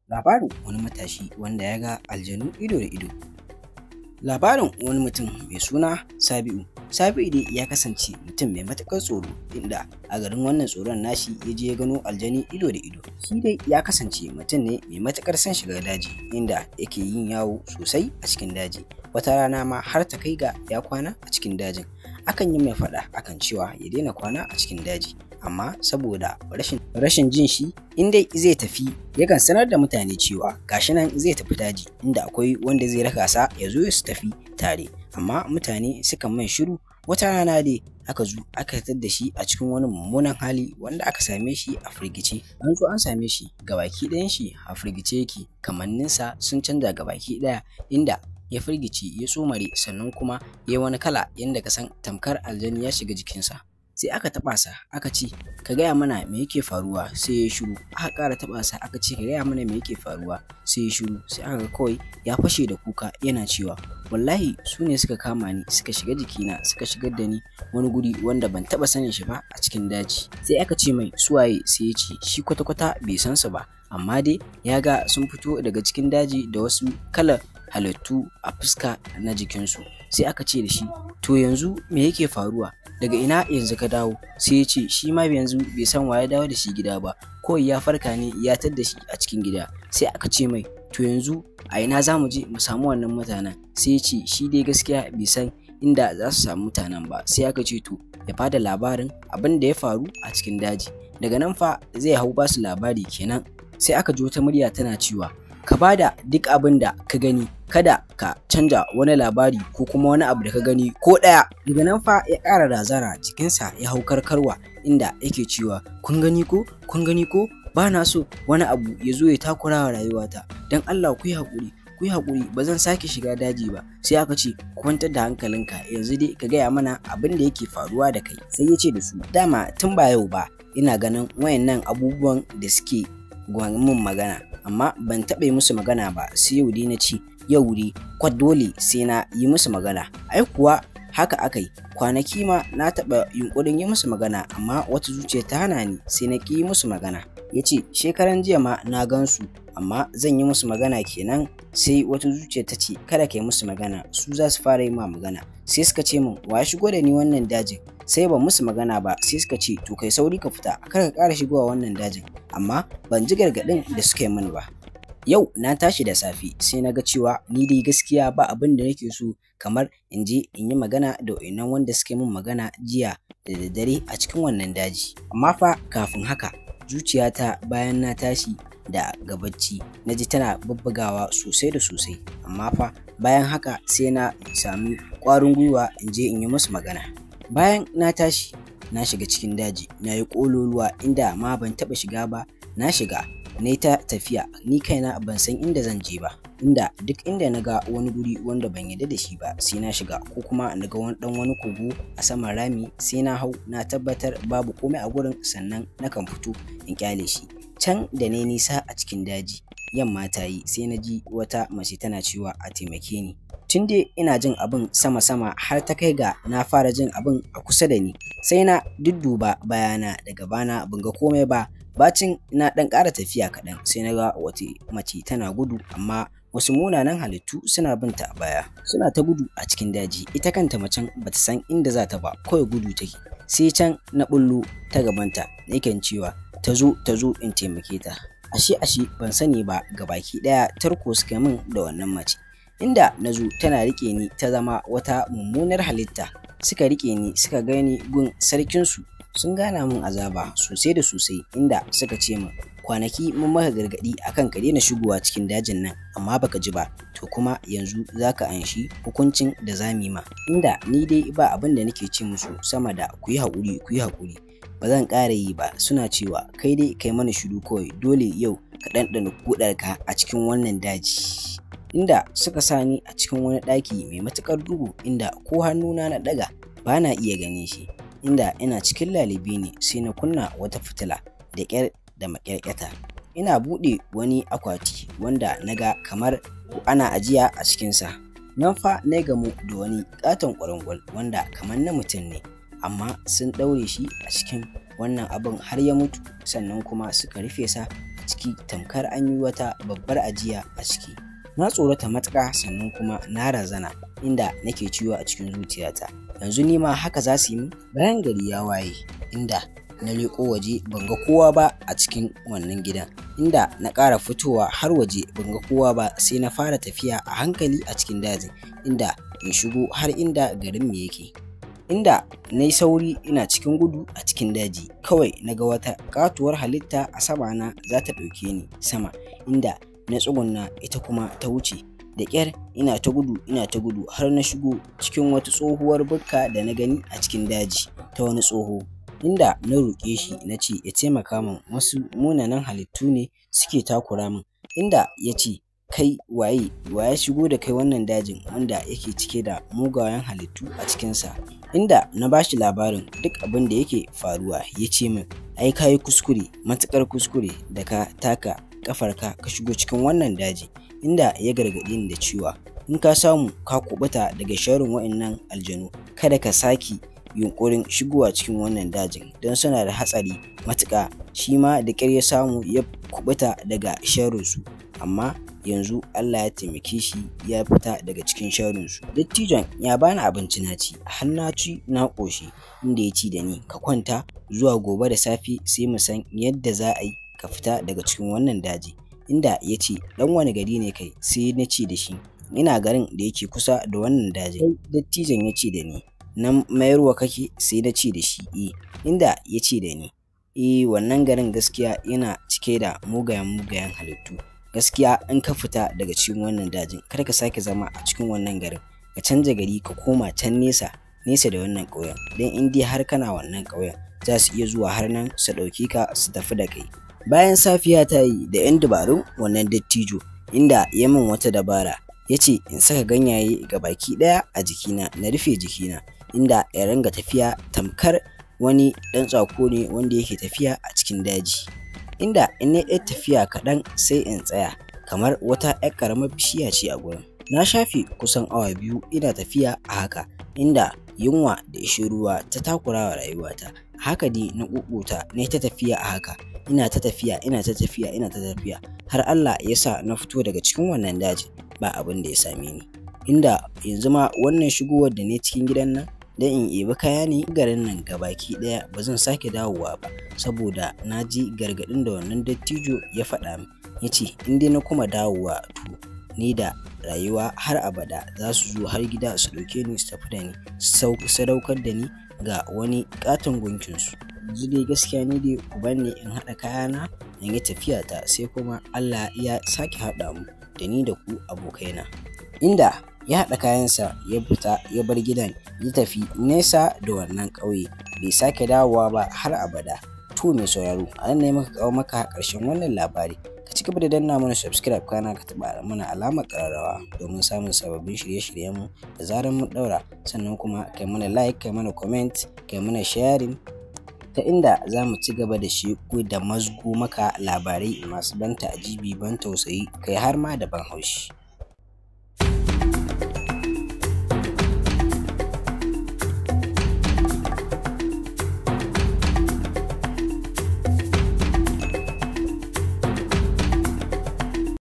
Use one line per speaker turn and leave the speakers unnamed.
Labarin wani matashi wanda ya ga aljanu ido da ido. Labarin wani mutum mai suna Sabi'u. Sabi'u dai ya kasance mutum mai matuƙar tsoro, inda a garin wannan tsoron nashi ya je ya gano aljani ido da ido. Shi dai ya kasance mutum ne mai matuƙar son shiga daji, inda yake yin yawo sosai a cikin daji. Wata rana ma har ta kai ga ya kwana a cikin dajin. Akan yi mai faɗa akan cewa ya daina kwana a cikin daji, amma saboda rashin jin shi, in dai zai tafi yakan sanar da mutane cewa gashi nan zai tafi daji, inda akwai wanda zai raka sa ya zo su tafi tare, amma mutane sukan mai shiru. Wata rana dai aka zo aka fitar da shi a cikin wani mummunan hali wanda aka same shi a firgice. An zo an same shi gabaki ɗayan shi a firgice yake, kamanninsa sun canza gabaki ɗaya, inda ya firgice ya tsumare, sannan kuma ya wani kala yanda ka san tamkar aljani ya shiga jikinsa. Sai aka taɓa sa aka ce, ka gaya mana me yake faruwa, sai ya shiru. Aka ƙara taɓa sa aka ce, ka gaya mana me yake faruwa, sai ya shiru. Sai aka ga kawai ya fashe da kuka yana cewa, wallahi su ne suka kama ni, suka shiga jikina, suka shigar da ni wani guri wanda ban taɓa sanin shi ba a cikin daji. Sai aka ce mai suwaye, sai ya ce shi kwata-kwata bai san su ba, amma dai ya ga sun fito daga cikin daji da wasu kalar halittu a fuska na jikinsu. Sai aka ce da shi, to yanzu me yake faruwa, daga ina yanzu ka dawo? Sai ya ce shi ma yanzu bai san wa ya dawo da shi gida ba, kawai ya farka ne ya tadda shi a cikin gida. Sai aka ce mai, to yanzu a ina za mu je mu samu wannan mutanen? Sai ya ce shi dai gaskiya bai san inda za su samu mutanen ba. Sai aka ce to ya bada labarin abin da ya faru a cikin daji. Daga nan fa zai hau ba su labari kenan. Sai aka ji wata murya tana cewa, ka bada duk abin da ka gani, kada ka canja wani labari ko kuma wani abu da ka gani ko ɗaya. Daga nan fa ya ƙara razana, jikinsa ya hau karkarwa, inda yake cewa, kun gani ko, kun gani ko, ba na so wani abu ya zo ya takura wa rayuwata, don Allah ku yi haƙuri, ku yi haƙuri, ba zan sake shiga daji ba. Sai aka ce, kwantar da hankalinka, yanzu dai ka gaya mana abin da yake faruwa da kai. Sai ya ce da su, dama tun ba yau ba ina ganin wayannan abubuwan da suke mun magana, amma ban taɓa yi musu magana ba, sai yau dai na ce yau dai kwa dole sai na yi musu magana. Ai kuwa haka aka yi. Kwanaki ma na taɓa yunƙurin yi musu magana, amma wata zuciya ta hana ni, sai na ƙi yi musu magana. Ya ce shekaran jiya ma na gan su, amma zan yi musu magana kenan, sai wata zuciya ta ce kada ka yi musu magana, su za su fara yi ma magana. Sai suka ce min, wa ya shigo da ni wannan dajin? Sai ban musu magana ba, sai suka ce to kai sauri ka fita, kar ka ƙara shigowa wannan dajin. Amma ban ji gargaɗin da suka yi min ba. Yau na tashi da safe, sai na ga cewa ni dai gaskiya ba abin da nake so kamar in je in yi magana da wayannan wanda suka yi min magana jiya da daddare a cikin wannan daji. Amma fa kafin haka, zuciyata bayan na tashi daga bacci na ji tana bubbugawa sosai da sosai. Amma fa bayan haka sai na sami ƙwarin gwiwa in je in yi musu magana. Bayan na tashi na shiga cikin daji, na yi ƙololuwa inda ma ban taɓa shiga ba, na shiga na yi ta tafiya, ni kaina ban san inda zan je ba, inda duk inda na ga wani guri wanda ban yarda da shi ba sai na shiga, ko kuma na ga wani ɗan wani kogo a saman rami sai na hau na tabbatar babu komai a gurin, sannan nakan fito in ƙyale shi. Can da na yi nisa a cikin daji, yamma ta yi, sai na ji wata mace tana cewa a taimake ni. Tun dai ina jin abin sama-sama har ta kai ga na fara jin abin a kusa da ni. Sai na dudduba bayana da gabana ban ga komai ba. Bacin na ɗan ƙara tafiya kaɗan, sai na ga wata mace tana gudu, amma wasu munanan halittu suna binta a baya. Suna ta gudu a cikin daji, ita kanta macen bata san inda za ta ba, kawai gudu take. Sai can na ɓullo ta gabanta, nakan cewa ta zo ta zo in taimake ta. Ashe ashe ban sani ba, gabaki ɗaya tarko suka min da wannan mace. Inda na zo tana riƙe ni ta zama wata mummunar halitta. Suka riƙe ni suka gani gun sarkinsu, sun gana min azaba sosai da sosai, inda suka ce min kwanaki mun maka gargaɗi akan ka daina shigowa cikin dajin nan, amma baka ji ba, to kuma yanzu zaka anshi hukuncin da za mu yi ma. Inda ni dai ba abin da nake ce musu sama da ku yi haƙuri, ku yi haƙuri, ba zan ƙara yi ba. Suna cewa kai dai kai mana shiru kawai, dole yau ka ɗanɗana kuɗarka a cikin wannan daji. Inda suka sa ni a cikin wani ɗaki mai matuƙar duhu, inda ko hannuna na ɗaga ba na iya ganin shi. Inda ina cikin lalibe ne sai na kunna wata fitila da ƙyar da maƙyarƙyata. Ina buɗe wani akwati wanda na ga kamar ana ajiya a cikinsa. Nan fa na gamu da wani ƙaton ƙwarangwal wanda kamar na mutum ne, amma sun ɗaure shi a cikin wannan abin har ya mutu, sannan kuma suka rufe sa ciki tamkar an yi wata babbar ajiya a ciki. Na tsorata matuƙa sannan kuma na razana, inda nake ciwo a cikin zuciyata. Yanzu ni ma haka za su yi min? Bayan gari ya waye, inda na leƙo waje ban ga kowa ba a cikin wannan gidan, inda na ƙara fitowa har waje ban ga kowa ba, sai na fara tafiya a hankali a cikin dajin, inda in shigo har inda garinmu yake. Inda na yi sauri ina cikin gudu a cikin daji, kawai na ga wata ƙatuwar halitta a sama na za ta ɗauke ni sama, inda na tsugunna ita kuma ta wuce. Da ƙyar ina ta gudu ina ta gudu har na shigo cikin wata tsohuwar bukka da na gani a cikin daji ta wani tsoho, inda na roƙe shi na ce ya taimaka min, wasu munanan halittu ne suke takura min, inda ya ce kai waye, wa ya shigo da kai wannan dajin wanda yake cike da mugayen halittu a cikinsa? Inda na ba shi labarin duk abin da yake faruwa, ya ce min ai ka yi kuskure, matuƙar kuskure da ka taka ƙafarka ka shigo cikin wannan daji, inda ya gargaɗe ni da cewa in ka samu ka kuɓuta daga sharrin waɗannan aljanu, kada ka sake yunƙurin shigowa cikin wannan dajin don suna da hatsari matuƙa. Shi ma da ƙyar ya samu ya kuɓuta daga sharrinsu, amma yanzu Allah ya taimake shi ya fita daga cikin sharrinsu. Dattijon ya bani abinci na ci, har na ci na ƙoshi, inda ya ce da ni ka kwanta zuwa gobe da safe sai mu san yadda za a yi ka fita daga cikin wannan daji. Inda ya ce ɗan wane gari ne kai? Sai na ce da shi ina garin da yake kusa da wannan dajin. Dattijon ya ce da ni nan mayarwa kake? Sai na ce da shi eh. Inda ya ce da ni eh, wannan garin gaskiya yana cike da mugayen halittu. Gaskiya in ka fita daga cikin wannan dajin kar ka sake zama a cikin wannan garin, ka canja gari ka koma can nesa nesa da wannan ƙauyen, don in dai har kana wannan ƙauyen za su iya zuwa har nan su ɗauke ka su tafi da kai. Bayan safiya ta yi da 'yan dabarun wannan dattijo, inda ya min wata dabara, ya ce in saka ganyaye gabaki ɗaya a jikina, na rufe jikina, inda ya ringa tafiya tamkar wani ɗan tsako ne wanda yake tafiya a cikin daji. Inda in na yi tafiya kaɗan sai in tsaya kamar wata 'yar ƙaramar bishiya ce a gurin. Na shafe kusan awa 2 ina tafiya a haka, inda yunwa da ƙishin ruwa ta takura wa rayuwata. Haka dai na ƙuƙuta na yi ta tafiya a haka, ina ta tafiya ina ta tafiya ina ta tafiya har Allah ya sa na fito daga cikin wannan dajin ba abin da ya same ni. Inda yanzu ma wannan shigowar da na yi cikin gidan nan don in ɗebi kaya ne garin nan gabaki ɗaya ba zan sake dawowa ba, saboda na ji gargaɗin da wannan dattijo ya faɗa min. Ya ce in dai na kuma dawowa to ni da rayuwa har abada za su zo har gida su ɗauke ni su tafi da ni, su sadaukar da ni ga wani ƙaton gunkinsu. Yanzu dai gaskiya ni dai ku bar ni in haɗa kayana in yi tafiyata, sai kuma Allah ya sake haɗa mu da ni da ku abokaina. Inda ya haɗa kayansa ya fita ya bar gidan ya tafi nesa da wannan ƙauye, bai sake dawowa ba har abada. To mai sauraro, a nan ne muka kawo maka ƙarshen wannan labari. Ka ci gaba da danna mana subscribe, kana ka taɓa mana alamar ƙararrawa domin samun sababbin shirye-shiryenmu da zarar mun ɗaura. Sannan kuma kai mana like, kai mana comment, kai mana sharing ta inda za mu ci gaba da sheƙo da mazgo maka labarai masu ban ta'ajibi, ban tausayi, kai har ma da ban haushi.